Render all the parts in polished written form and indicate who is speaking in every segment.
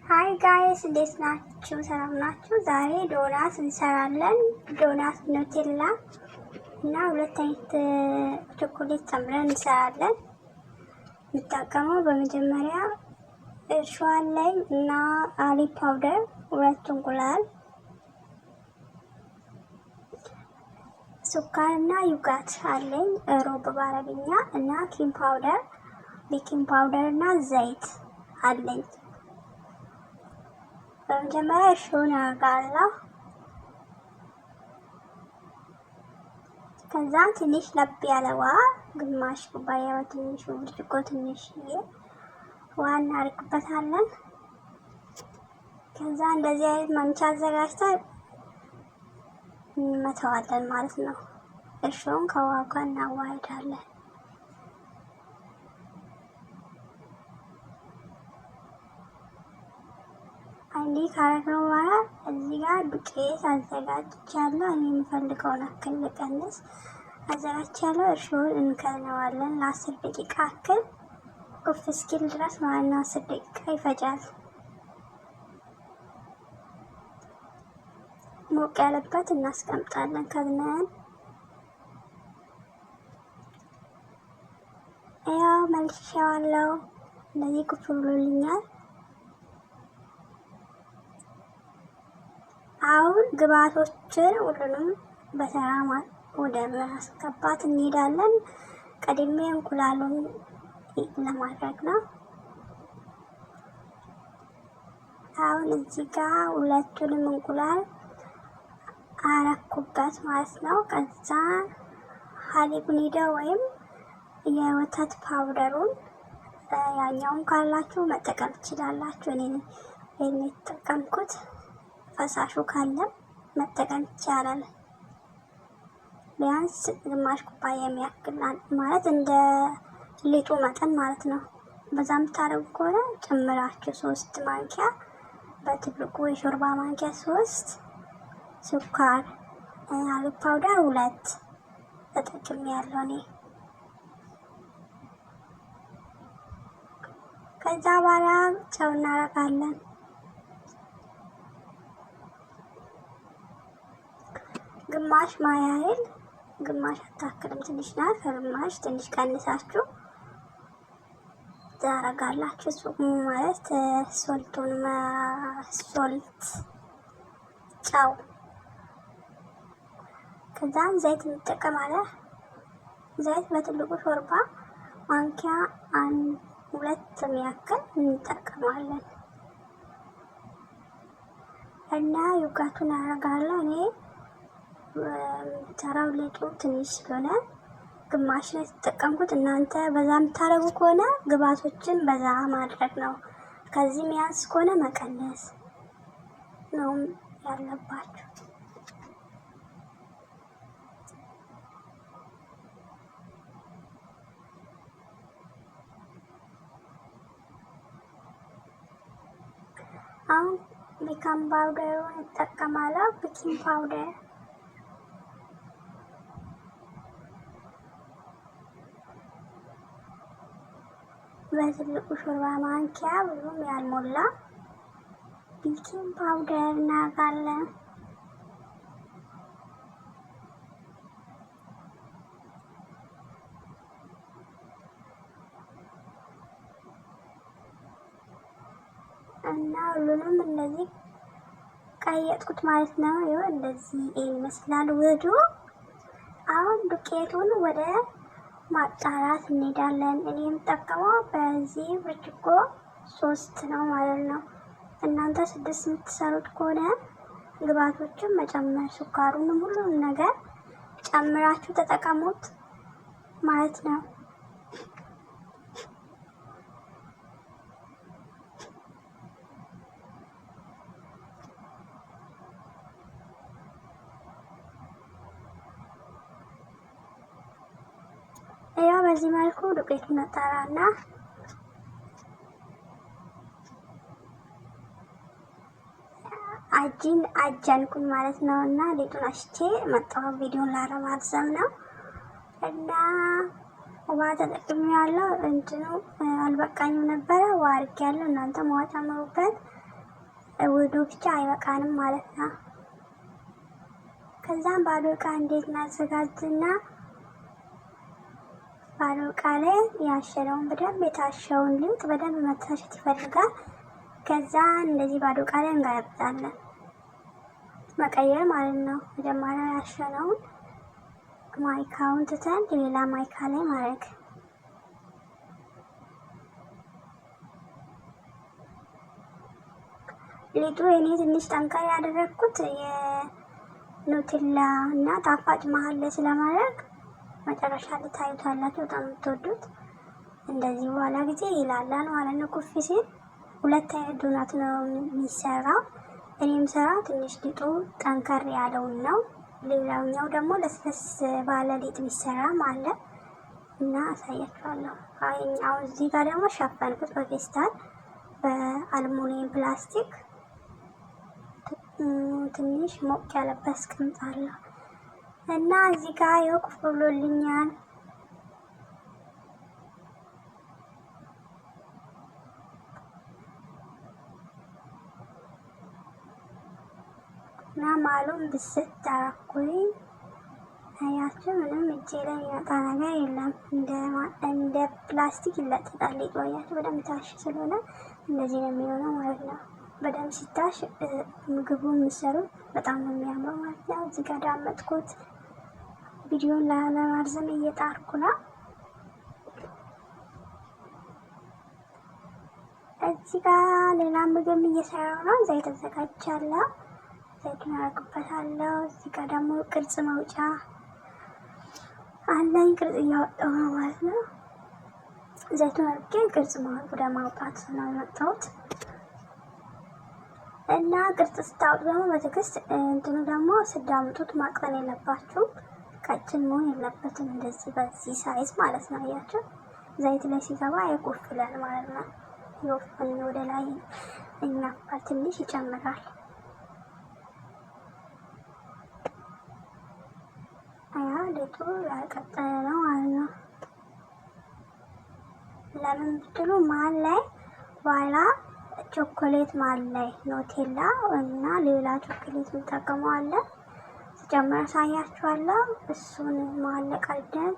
Speaker 1: Hi guys፣ እንዴት ናችሁ? ሰላም ናችሁ? ዛሬ ዶናት እንሰራለን። ዶናት ኑቴላ እና ሁለት አይነት ቾኮሌት ጨምረን እንሰራለን። የምጠቀመው በመጀመሪያ እርሾ አለኝ እና حليب powder፣ ሁለት እንቁላል፣ سكر እና yogurt አለኝ روب በአረብኛ እና baking powder፣ baking powder እና ዘይት አለኝ። በመጀመሪያ እርሾውን አደርጋለሁ። ከዛ ትንሽ ለብ ያለ ውሃ፣ ግማሽ ኩባያ በትንሹ ብርጭቆ ትንሽዬ ውሃ እናደርግበታለን። ከዛ እንደዚህ አይነት መምቻ አዘጋጅተን እንመተዋለን ማለት ነው። እርሾውን ከውሃው ጋር እናዋህዳለን። እንዲህ ካረግነው በኋላ እዚህ ጋር ዱቄት አዘጋጅቻለሁ። እኔ የምፈልገውን አክል ልቀንስ አዘጋጅቻለሁ። እርሾውን እንከድነዋለን ለ10 ደቂቃ አክል ኩፍ እስኪል ድረስ ማለት ነው። 10 ደቂቃ ይፈጃል። ሞቅ ያለበት እናስቀምጣለን ከድነን። ያው መልሼዋለሁ። እንደዚህ ኩፍ ብሎልኛል። አሁን ግብአቶችን ሁሉንም በተራ ወደ ማስገባት እንሄዳለን። ቀድሜ እንቁላሉን ለማድረግ ነው። አሁን እዚህ ጋር ሁለቱንም እንቁላል አረኩበት ማለት ነው። ከዛ حليب ኒዶ ወይም የወተት powder ኡን ያኛውን ካላችሁ መጠቀም ትችላላችሁ። እኔ የተጠቀምኩት ፈሳሹ ካለም መጠቀም ይቻላል። ቢያንስ ግማሽ ኩባያ የሚያክል ማለት እንደ ሊጡ መጠን ማለት ነው። በዛ የምታደርጉ ከሆነ ጨምራችሁ 3 ማንኪያ፣ በትልቁ የሾርባ ማንኪያ 3፣ ስኳር حليب powder 2 ተጠቅሜ ያለው እኔ። ከዛ በኋላ ጨው እናደርጋለን። ግማሽ ማያህል፣ ግማሽ አታክልም፣ ትንሽ ናት። ከግማሽ ትንሽ ቀንሳችሁ ታረጋላችሁ። ማለት salt ኡን salt ጨው። ከዛም ዘይት እንጠቀማለን። ዘይት በትልቁ ሾርባ ማንኪያ አንድ ሁለት የሚያክል እንጠቀማለን። እና yogurt ኡን አደርጋለሁ። እኔ ተራው ሊጡ ትንሽ ስለሆነ ግማሽ ነው የተጠቀምኩት። እናንተ በዛ የምታደርጉ ከሆነ ግብአቶችን በዛ ማድረግ ነው። ከዚህ ሚያንስ ከሆነ መቀነስ ነው ያለባችሁ። አሁን baking powder ኡን እጠቀማለሁ። Baking powder በትልቁ ሾርባ ማንኪያ ብዙም ያልሞላ baking powder እናደርጋለን። እና ሁሉንም እንደዚህ ቀየጥኩት ማለት ነው። ይኸው እንደዚህ ይመስላል ውህዱ። አሁን ዱቄቱን ወደ ማጣራት እንሄዳለን። እኔ የምጠቀመው በዚህ ብርጭቆ 3 ነው ማለት ነው። እናንተ 6 የምትሰሩት ከሆነ ግብአቶችን መጨመር፣ ስኳሩንም ሁሉንም ነገር ጨምራችሁ ተጠቀሙት ማለት ነው። ያው በዚህ መልኩ ዱቄቱን አጣራና አጂን አጃንኩኝ ማለት ነው። እና ሊጡን አሽቼ መጣሁ። ቪዲዮን ላለማርዘም ነው እና ውሃ ተጠቅሜያለሁ። እንትኑ አልበቃኝም ነበረ፣ ውሃ አድርጌያለሁ። እናንተም ውሃ ጨምሩበት። ውዱ ብቻ አይበቃንም ማለት ነው። ከዛም ባዶ እቃ እንዴት እናዘጋጅና ባዶ እቃ ላይ ያሸነውን በደንብ የታሸውን ሊጥ በደንብ መታሸት ይፈልጋል። ከዛ እንደዚህ ባዶ እቃ ላይ እንገለብጣለን። መቀየር ማለት ነው። መጀመሪያ ያሸነውን ማይካውን ትተን ሌላ ማይካ ላይ ማድረግ። ሊጡ የኔ ትንሽ ጠንከር ያደረግኩት የኑቴላ እና ጣፋጭ መሀል ላይ ስለማድረግ መጨረሻ ላይ ታዩታላችሁ። በጣም የምትወዱት እንደዚህ በኋላ ጊዜ ይላላል ማለት ነው። ኩፍ ሲል ሁለት አይነት ዶናት ነው የሚሰራው። እኔ የምሰራው ትንሽ ሊጡ ጠንከር ያለውን ነው። ሌላኛው ደግሞ ለስለስ ባለ ሊጥ የሚሰራም አለ እና አሳያችኋለሁ። አሁን እዚህ ጋር ደግሞ ሸፈንኩት በፌስታል በአልሙኒየም ፕላስቲክ ትንሽ ሞቅ ያለበት አስቀምጣለሁ እና እዚህ ጋር ይኸው ኩፍ ብሎልኛል። እና ማሉን ብስት አደረኩኝ። አያችሁ ምንም እጄ ላይ የሚመጣ ነገር የለም። እንደ ፕላስቲክ ይለጠጣል ሊጡ። አያችሁ በደንብ ታሽ ስለሆነ እንደዚህ ነው የሚሆነው ማለት ነው። በደንብ ሲታሽ ምግቡ የሚሰሩት በጣም ነው የሚያምረው ማለት ነው። እዚህ ጋር ዳመጥኩት። ቪዲዮን ላለማርዘም እየጣርኩ ነው። እዚህ ጋር ሌላ ምግብ እየሰራሁ ነው። ዘይት አዘጋጅቻለሁ። ዘይቱን አደርግበታለሁ። እዚህ ጋር ደግሞ ቅርጽ ማውጫ አለኝ። ቅርጽ እያወጣሁ ነው ማለት ነው። ዘይቱን አድርጌ ቅርጽ ወደ ማውጣት ነው የመጣሁት። እና ቅርጽ ስታወጡ ደግሞ በትዕግስት እንትኑ ደግሞ ስዳምጡት ማቅጠን የለባችሁም። ቀጭን መሆን የለበትም። እንደዚህ በዚህ size ማለት ነው። አያችሁ ዘይት ላይ ሲገባ ይቆፍላል ማለት ነው። ይወፍን ወደ ላይ ይናፋል፣ ትንሽ ይጨምራል። አያ ሊጡ ያልቀጠለ ነው ማለት ነው። ለምን ብትሉ መሀል ላይ በኋላ ቾኮሌት መሀል ላይ ኖቴላ እና ሌላ ቾኮሌት የምጠቀመው አለ ስጨምር አሳያችኋለሁ። እሱን መሀል ላይ ቀርደን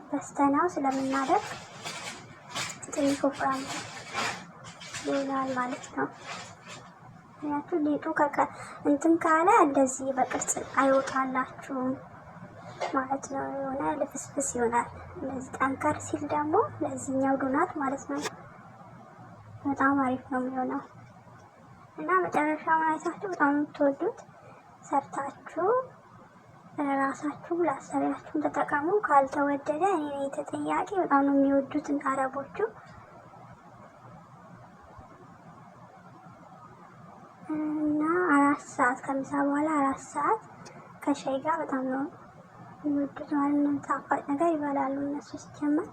Speaker 1: በስተናው ስለምናደርግ ትንሽ ወፍራም ይሆናል ማለት ነው። ምክንያቱም ሊጡ እንትን ካለ እንደዚህ በቅርጽ አይወጣላችሁም ማለት ነው። የሆነ ልፍስፍስ ይሆናል። እንደዚህ ጠንከር ሲል ደግሞ ለዚህኛው ዶናት ማለት ነው በጣም አሪፍ ነው የሚሆነው እና መጨረሻውን አይታችሁ በጣም የምትወዱት ሰርታችሁ ራሳችሁ ላሰሪያችሁም ተጠቀሙ። ካልተወደደ እኔ ነኝ ተጠያቂ። በጣም ነው የሚወዱት አረቦቹ። እና 4 ሰዓት ከምሳ በኋላ 4 ሰዓት ከሻይ ጋር በጣም ነው የሚወዱት ማለት ነው። ጣፋጭ ነገር ይበላሉ እነሱ ሲጀመር።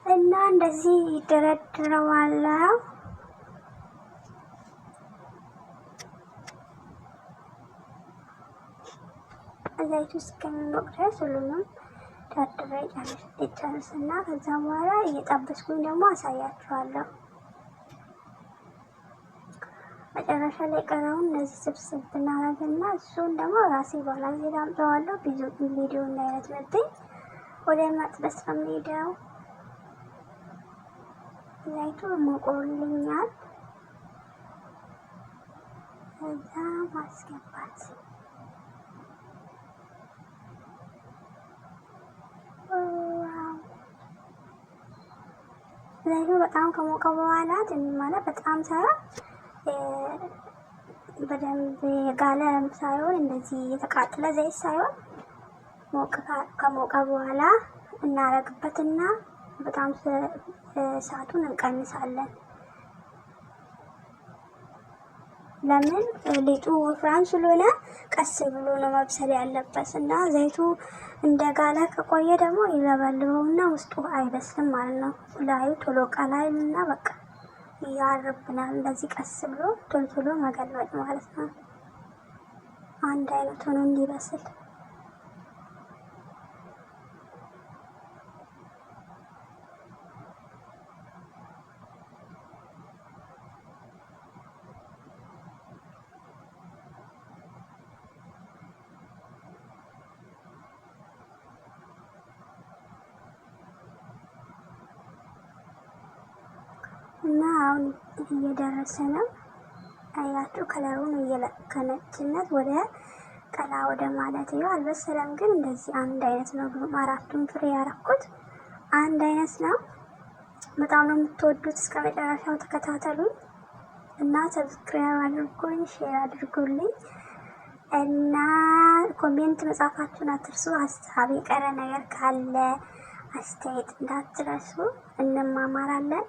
Speaker 1: እና እንደዚህ ይደረድረዋለሁ። ዘይቱ እስከሚሞቅ ድረስ ሁሉንም ደርድሬ ጨርስና ከዛ በኋላ እየጠበስኩኝ ደግሞ አሳያችኋለሁ። መጨረሻ ላይ ቀረውን እነዚህ ስብስብ እናደርግና እሱን ደግሞ ራሴ በኋላ ዜና አምጠዋለሁ። ብዙ ቪዲዮ እንዳይረዝምብኝ ወደ መጥበስ ነው የምሄደው። ዘይቱ ሞቆልኛል። ከዛ ማስገባት ዘይቱ በጣም ከሞቀ በኋላ ማለት በጣም ሳይሆን በደንብ የጋለ ሳይሆን እንደዚህ የተቃጠለ ዘይት ሳይሆን ከሞቀ በኋላ እናረግበትና በጣም እሳቱን እንቀንሳለን። ለምን ሊጡ ወፍራም ስለሆነ ቀስ ብሎ ነው መብሰል ያለበት እና ዘይቱ እንደጋለ ከቆየ ደግሞ ይለበልበውና ውስጡ አይበስልም ማለት ነው። ላዩ ቶሎ ቀላ ይልና በቃ ያርብናል። እንደዚህ ቀስ ብሎ ቶሎ ቶሎ መገልበጥ ማለት ነው። አንድ አይነት ሆኖ እንዲበስል። እና አሁን እየደረሰ ነው። አያችሁ color ኡን ከነጭነት ወደ ቀላ ወደ ማለት ይኸው አልበሰለም፣ ግን እንደዚህ አንድ አይነት ነው። አራቱን ፍሬ ያረኩት አንድ አይነት ነው። በጣም ነው የምትወዱት። እስከ መጨረሻው ተከታተሉኝ እና subscribe አድርጉኝ፣ share አድርጉልኝ እና comment መጻፋችሁን አትርሱ። ሀሳብ የቀረ ነገር ካለ አስተያየት እንዳትረሱ። እንማማራለን።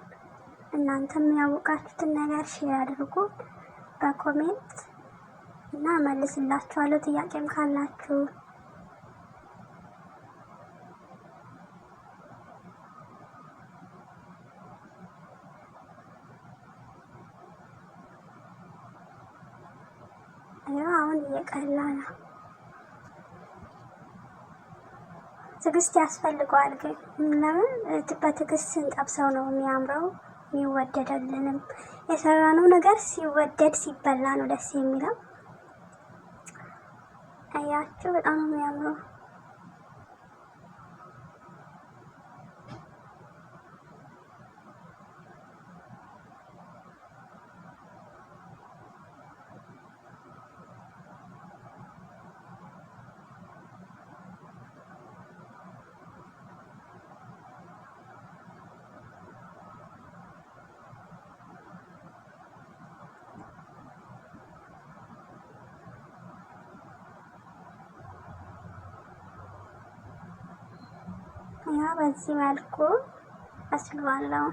Speaker 1: እናንተም ያወቃችሁትን ነገር share አድርጉ በ comment እና መልስላችኋለሁ። ጥያቄም ካላችሁ አሁን እየቀላ ነው። ትዕግስት ያስፈልገዋል። ግን ለምን በትዕግስት ስንጠብሰው ነው የሚያምረው የሚወደደልንም። የሰራነው ነገር ሲወደድ ሲበላ ነው ደስ የሚለው። አያችሁ፣ በጣም ነው የሚያምረው። ያ በዚህ መልኩ አስለዋለሁ።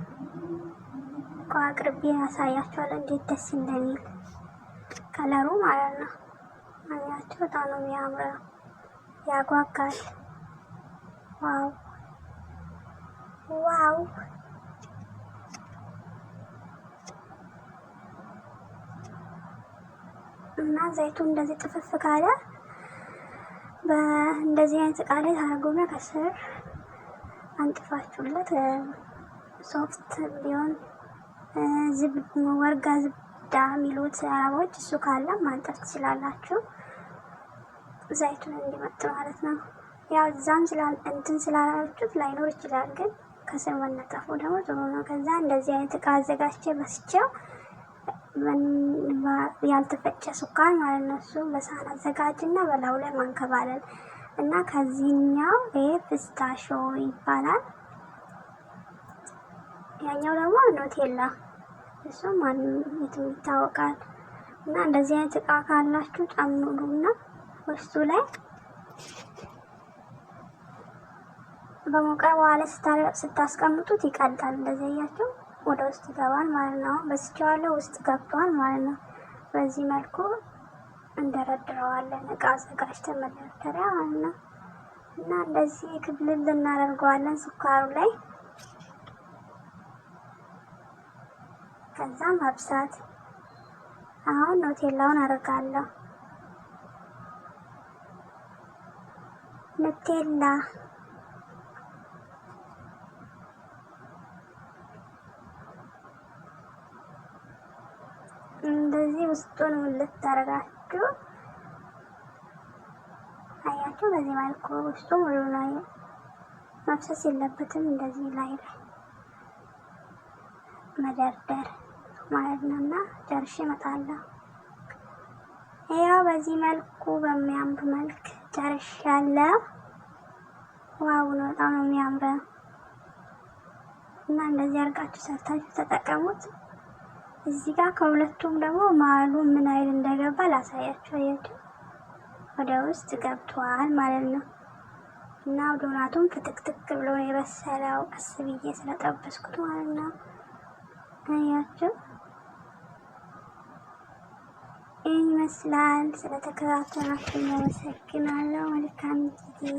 Speaker 1: አቅርቤ ያሳያችኋለሁ እንዴት ደስ እንደሚል color ኡ ማለት ነው። አያችሁ በጣም ነው የሚያምረው፣ ያጓጓል። Wow wow! እና ዘይቱ እንደዚህ ጥፍፍ ካለ በእንደዚህ አይነት እቃ ላይ ታደርጉና ከስር አንጥፋችሁለት ሶፍት ቢሆን ورقة زبدة የሚሉት አረቦች እሱ ካለ ማንጠፍ ትችላላችሁ። ዘይቱን እንዲመጥ ማለት ነው። ያው እዛም እንትን ስላላችሁት ላይኖር ይችላል፣ ግን ከስር መነጠፉ ደግሞ ጥሩ ነው። ከዛ እንደዚህ አይነት እቃ አዘጋጅቼ በስቼው ያልተፈጨ ስኳር ማለት ነው። እሱ በሳህን አዘጋጅና በላዩ ላይ ማንከባለል እና ከዚህኛው ይሄ pistachio ይባላል። ያኛው ደግሞ ኖቴላ እሱ ማንም የትም ይታወቃል። እና እንደዚህ አይነት እቃ ካላችሁ ጨምሩና ውስጡ ላይ በሞቀ በኋላ ስታስቀምጡት ይቀልጣል። እንደዚህ እያችሁ ወደ ውስጥ ይገባል ማለት ነው። አሁን በስቼዋለሁ፣ ውስጥ ገብቷል ማለት ነው። በዚህ መልኩ እንደረድረዋለን እቃ አዘጋጅተን መደርደሪያ ማለት ነው። እና እንደዚህ ክብልል እናደርገዋለን ስኳሩ ላይ። ከዛ ማብሳት። አሁን ኖቴላውን አደርጋለሁ። ኖቴላ እንደዚህ ውስጡን ሙልት ታደርጋችሁ አያችሁ። በዚህ መልኩ ውስጡ ሙሉ ነው፣ መፍሰስ የለበትም። እንደዚህ ላይ ላይ መደርደር ማለት ነው። እና ጨርሼ እመጣለሁ። ያው በዚህ መልኩ በሚያምር መልክ ጨርሻለሁ። Wow ነው፣ በጣም ነው የሚያምረው። እና እንደዚህ አድርጋችሁ ሰርታችሁ ተጠቀሙት። እዚህ ጋር ከሁለቱም ደግሞ መሀሉ ምን አይል እንደገባ ላሳያችሁ። አያችሁ ወደ ውስጥ ገብቷል ማለት ነው። እና ዶናቱም ፍትክትክ ብሎ ነው የበሰለው ቀስ ብዬ ስለጠበስኩት ማለት ነው። አያችሁ ይህ ይመስላል። ስለተከታተላችሁ አመሰግናለሁ። መልካም ጊዜ።